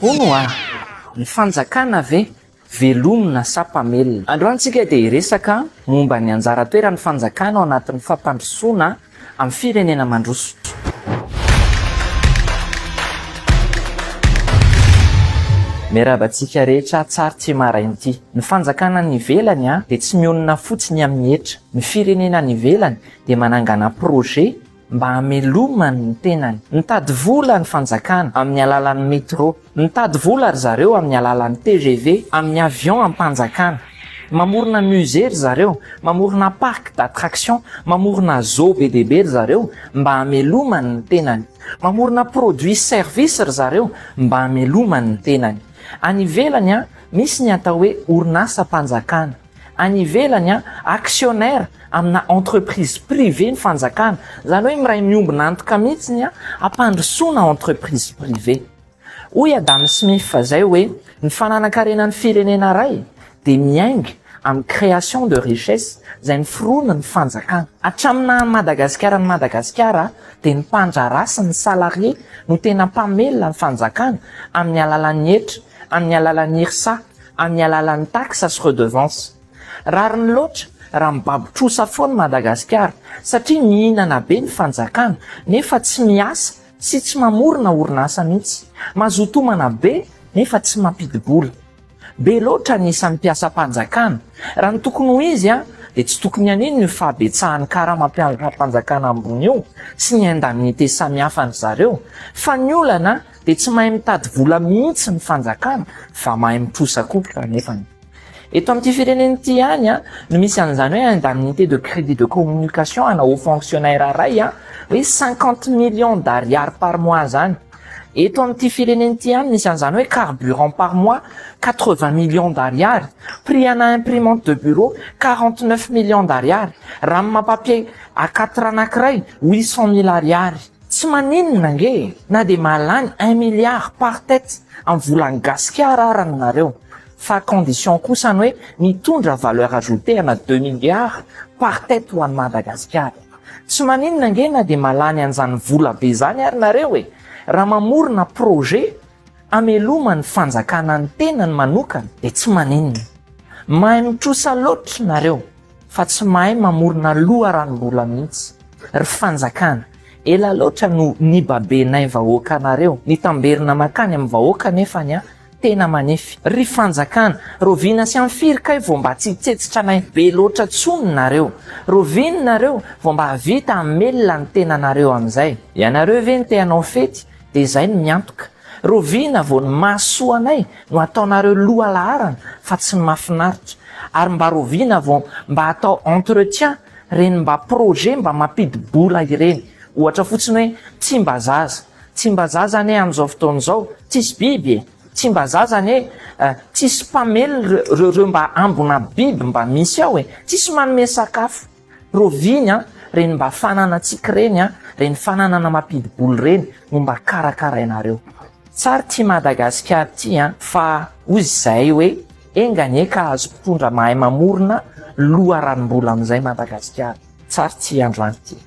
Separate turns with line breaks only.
Hono hoa, ny fanjakana ve velomina sa mpamelona? Androany tsika dia hiresaka momba ny anjara toeran'ny fanjakana ao anatin'ny fampandrosoana amin'ny firenena mandroso. Miarahaba antsika rehetra tsar ty maraina ity. Ny fanjakana any ivelany dia tsy mionona fotsiny amin'ny hetra. Ny firenena any ivelany dia manangana projet mba hamelomany ny tenany. Mitady vola ny fanjakana amin'ny alalan'ny metro. Mitady vola ry zareo amin'ny alalan'ny tgv, amin'ny avion am-panjakana. Mamorona musée ry zareo, mamorona parc d'attraction, mamorona zoo be dia be ry zareo mba hamelomany ny tenany. Mamorona produit sy service ry zareo mba hamelomany ny tenany. Any ivelany misy ny atao hoe orinasam-panjakana. Any ivelany an, actionnaire amina entreprise privée ny fanjakana, izany hoe miray miombona antoka mihitsy ny hampandrosoana entreprise privée. Hoy Adam Smith izay hoe ny fananan-karenan'ny firenena iray dia miainga amin'ny création de richesse izay noforonin'ny fanjakana. Hatramin'ny naha Madagasikara an'i Madagasikara dia ny mpandraharaha sy ny salarié no tena mpamelona ny fanjakana amin'ny alalan'ny hetra, amin'ny alalan'ny IRSA, amin'ny alalan'ny taxe sy redevance. Rariny loatra raha mibaby trosa foana Madagasikara satria mihinana be ny fanjakana nefa tsy miasa sy tsy mamorona orinasa mihitsy. Mazoto homana be nefa tsy mampidi-bola. Be loatra ny isan'ny mpiasam-panjakana. Raha ny tokony ho izy dia tsy tokony haninona io fahabetsahan'ny karamam-piasam-panjakana ambony io sy ny indemnité samihafa an-dry zareo fa ny olana dia tsy mahay mitady vola mihitsy ny fanjakana fa mahay mitrosa koa anefany. Eto amin'ity firenena ity ihany no misy an'izany hoe indemnité de crédit de communication ana haut fonctionnaire iray hoe 50 millions d'ariary par mois zany. Eto amin'ity firenena ity ihany misy an'izany hoe carburant par mois 80 millions d'ariary, prix ana imprimante de bureau 49 millions d'ariary, rame papier A4 anankiray 800 mille ariary. Tsy maninona ange e! Na dia mahalany un milliard par tête amin'ny volan'i gasikara ara nareo fa condition kosa ny hoe mitondra valeur ajoutée ana deux milliards par tête ho an'i Madagasikara. Tsy maninona ange na dia mahalany an'izany vola be izany ary nareo e! Raha mamorona projet hameloman'ny fanjakana ny tenany manokana dia tsy maninona. Mahay mitrosa loatra nareo. fa tsy mahay mamorona loharanom-bola mihitsy. Ry fanjakana, ela loatra no nibabenay vahoaka anareo, nitamberina makany amin'ny vahoaka nefa ny tena manify. Ry fanjakana, roviana sy amin'ny firy kay vao mba tsy hitsetsitra anay be loatra tsony nareo? Roviana nareo vao mba hahavita hamelona ny tenanareo amin'izay? Ianareo ve no te hanao fety dia izay no miantoka? Roviana vao ny mahasoa anay no ataonareo lohalaharana fa tsy ny mahafinaritra? Ary mba roviana vao mba atao entretien reny mba projet mba mampidi-bola ireny? Ohatra fotsiny hoe Tsimbazaza. Tsimbazaza anie amin'izao fotoana izao tsisy biby e! Tsimbazaza anie tsisy mpamelona ireo ireo mba ambina biby mba misy ao e! Tsisy manome sakafo. Roviny an, reny mba fananantsika ireny an, reny fananana mampidi-bola ireny no mba karakarainareo. Tsara ity Madagasikara ity an, fa hoy izahay hoe enga anie ka azo mpitondra mahay mamorona loharanom-bola amin'izay Madagasikara. Tsara ity androany ity.